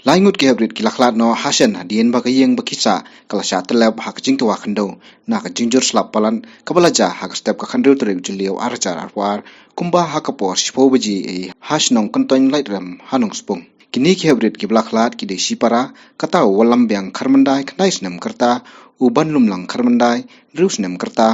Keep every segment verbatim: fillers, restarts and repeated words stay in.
Lai ngut ki heprit ki la khlad noh hashen hadien ba ka ïing ba ki sah ka la shah tyllep ha ka jingtwa khyndew na ka jingjur slap palat kaba la jia ha ka step ka khathynriew tarik u Jylliew ar hajar arphew ar, kumba ha ka por shiphew baje ha shnong Kyntoin Laitrem ha Nongspung. Kine ki heprit kiba la khlad ki dei shipara, kata u Wallambiang Kharmyndai khyndai snem ka rta, u Banlumlang Kharmyndai hynriew snem ka rta,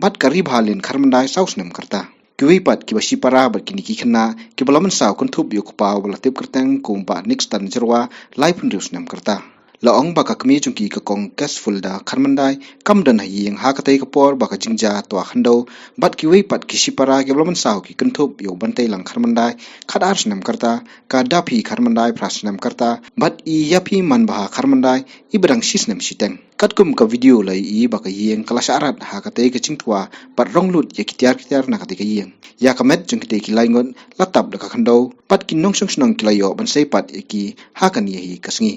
bad ka Ribhalin Kharmyndai saw snem ka rta. Kiwei pat kiba shipara bad kine ki khynnah kiba la mynsaw kynthup ïa u kpa uba la tip kyrteng kum u Bah Nixton Jyrwa, laiphew hynriew snem ka rta. La ong ba ka kmie jong ki ka Kong Cashfulda Kharmyndai kam don ha ïing ha katei ka por ba ka jingjia twa khyndew, bad kiwei pat ki shipara kiba la mynsaw ki kynthup ïa u Banteilang Kharmyndai khatar snem ka rta, ka Daphi Kharmyndai phra snem ka rta, bad i Yaphi Manbha Kharmyndai iba dang shi snem shiteng. Katkum ka video la ïohi ba ka ïing ka la shah rat ha katei ka jingtwa bad rong lut ïa ki tiar ki tiar na katei ka ïing. Ïa ka met jong kitei ki lai ngut la tap da ka khyndew, bad ki nongshong shnong ki la ïoh ban sei pat ïa ki ha kane hi ka sngi.